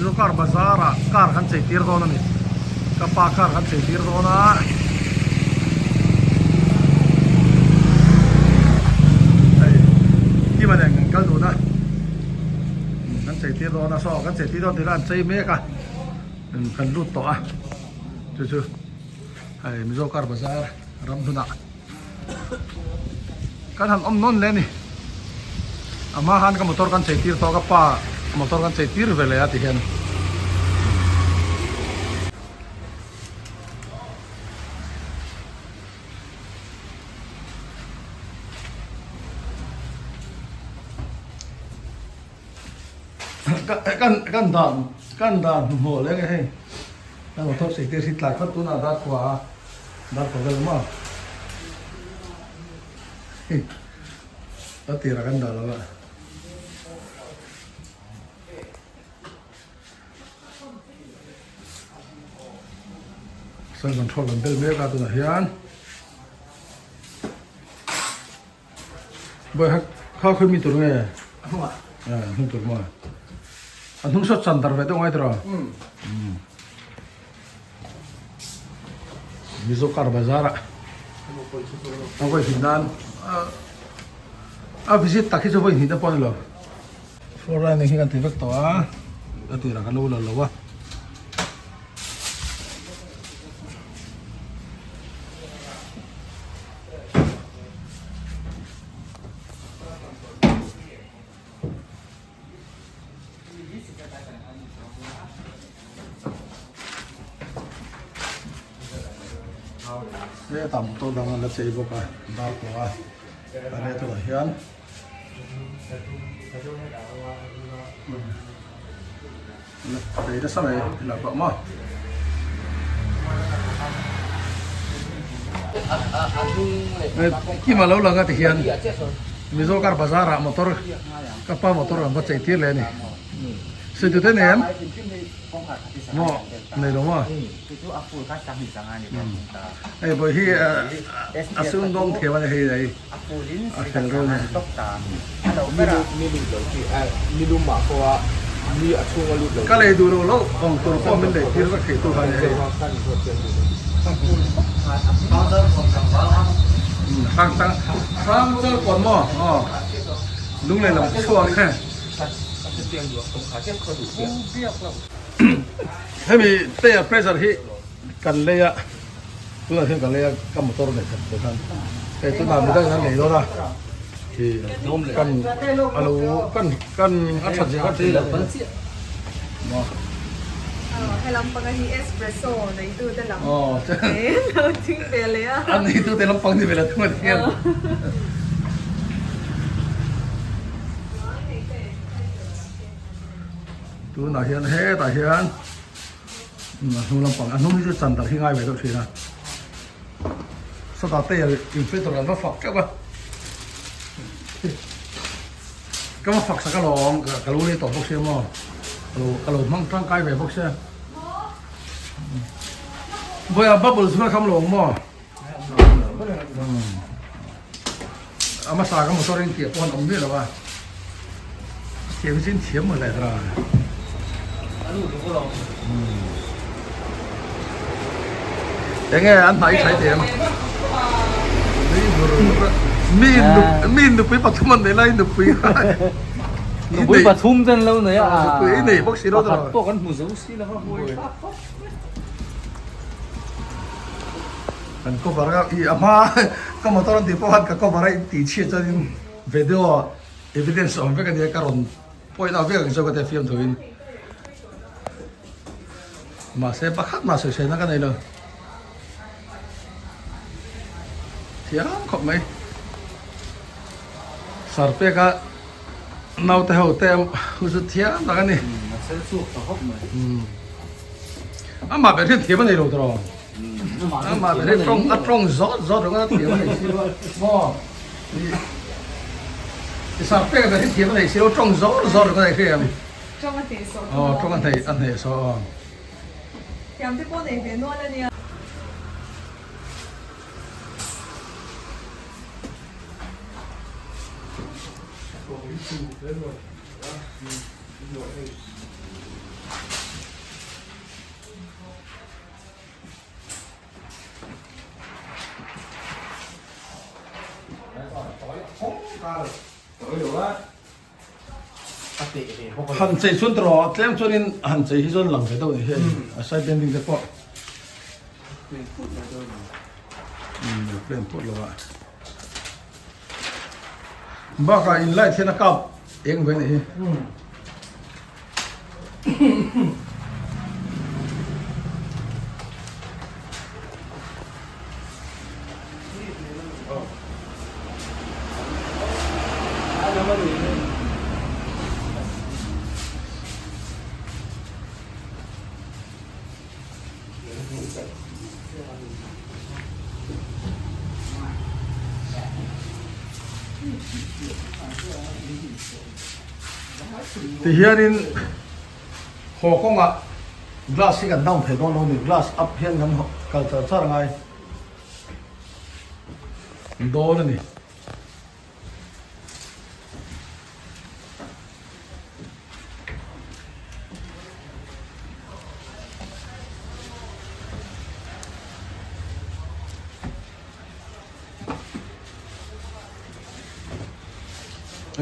Mizo car bazar ah car kan chei tir dawn a ni ka pa car kan chei tir dawn a hei kima nen kan kal dun a kan chei tir dawn a saw kan chei tir dawn tih lai an chei mek a kan lut tawh a chu chu hei Mizo car bazar ram hnunah. Kan han awm nawn leh a ni. A hma khan ka motor kan chei tir tawh a, ka pa motor kan chei tir ve leh a ti hian. Kan kan dan kan dan hmuh leh nge hei. Kan motor chei tir hi tlai khat tunah dar khua a. Dar ko vel maw? Hei, a tirah kan dah lo a. Sun control an bel mek a tunah hian. Bawiha kha khawi mi tur nge? A hnungah. A hnung tur maw? A hnung saw chan dar ve deuh ngai tiraw? Umm. Mizo car bazar ah a vawi hnih nan a visit tak hi chu vawi hnih te pawh a ni lo. Floor lining hi kan ti vek tawh a, a tirah kan lo la lo a. Hetah motor dang an la chei bawk a dar pawh a a let tunah hian la chei nasa mai la pawh maw. Kima lo lang a ti hian Mizo car bazar ah motor ka pa motor an va chei tir leh a ni. Sawi tute nei em? Maw nei lo maw? Hei bawi hi a sum dawng thiam a ni hei hei a fel reuh a ni. Ka lei duh lo lo awm tur pawh min lei tir vek thei tu kha a ni hei. Hrang chang hrang chal kawn maw aw lunglei lam chhuak he. Hemi tire pressure hi kan lei a tunah hian ka lei a ka motor nei khat te khan hei tunah midang in an lei dawn a khi kan alo kan kan a that zia kan hre lo maw. Helam panga hi espresso neitu te lam lo ding ve leh a. A neitu te lampang ni ve la thung a ni hian. Tunah hian hetah hian a hnung lampang a hnung hi chu chan darh hi ngai ve deuh thin a sawtah te inflator an va fak teuh a ka va fak sak alawm ka lo lei tawh bawk sia maw ka lo hmang tangkai ve bawk sia vawiah bubble chu a kham lo ang maw. A hmasa ka motor in tih pawh an awm miah lo a, thiam hi chu in thiam mawle tara. Enge an hnai thlai teh em? Mi mi nupui pathum an nei lai nupui. Nupui pathum ten lo nei a. Nupui nei bawk si lo tara. Pakhat pawh kan hmu zo si lo a buai thlak khawp. Kan cover a i a hma ka motor an tih pawh khan ka cover a in tih chhiat chuan in video evidence awm vek a nia ka rawn point out vek ang chu ka tia fiam thuin mahse pakhat mah sawi sawi na ka nei lo thiam khawp mai sarpek a naute ho te hu chu thiam tak a ni amah ber hian thiam a nei lo tawh. Amah ber hi tawng a tawng zawt zawt reng a thiam a nei si lo a maw i sarpek ber hi thiam a nei si lo tawng zawt zawt reng a nei hria em Tawng a hneh sawh aw tawng a hneh a hneh sawh aw Thiam te pawh nei ve nual a nia. Han chei chuan tawh tlem chuanin han chei hi chuan lang ve deuh a ni hei a side bending te pawh plain put lo a bakah in light hian a kap eng ve a ni hi. Tihianin haw kawngah glass hi kan down thei dawn lo a ni, glass up hian kan kal char char angai dawn a ni.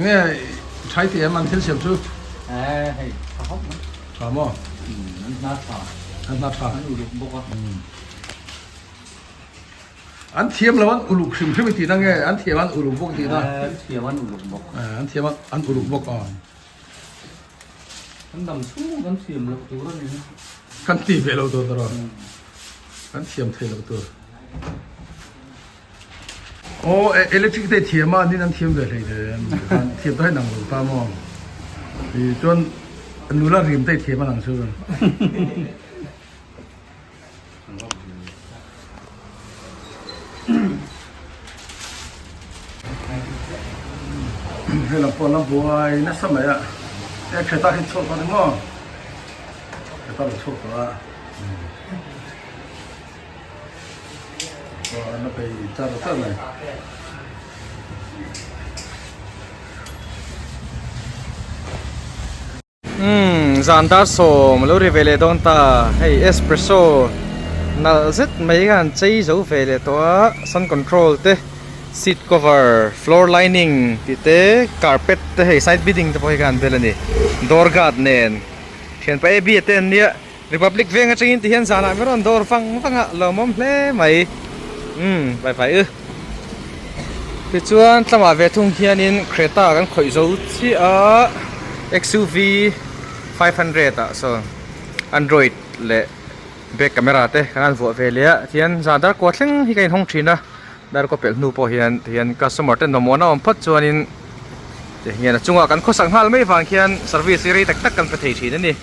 Nge thai ti em an thil siam chu? Eh hei tha hawp mai. Tha maw? An hna tha. An hna tha. An uluk bawk a. An thiam lo an uluk hrim hrim i tihna nge an thiam an uluk bawk tihna? Eh an thiam an uluk bawk. Eh an thiam an uluk bawk a. Kan dam chhung kan thiam loh tur a ni. Kan ti ve lo tur tawh. Kan thiam thei lo tur. Aw electric te thiam a nin an thiam ve hlei hle an thiam ta hi nang lo ta maw i chuan nula rim te thiam a nang chu. Hei lam pawh la buai nasa mai a e kheta hi chhuak tawh ni maw kheta lo chhuak tawh a aw an la bei char char mai. Umm zan dar sawm alo ri ve leh dawn ta hei espresso nalh zet mai kha an chei zo ve leh tawh a sun control te seat cover floor lining tih te carpet te hei side beading te pawh hi kha an bel a ni door guard nen thianpa A B a te an nia Republic veng atangin ti hian zanah ber an dawr vang vang a lawmawm hle mai umm vai vai u tichuan tlamah ve thung hianin Creta kan khawih zo chiah a XUV 500 ah sawn android leh back camera te kan han vuah ve leh a tihian zan dar kua thleng hi ka inhawng thin a dar kua pelh hnu pawh hian tihian customer ten mamawhna awm phawt chuanin tihian a chungah kan khawsak nghal mai vang khian service hi rei tak tak kan pe thei thin a ni.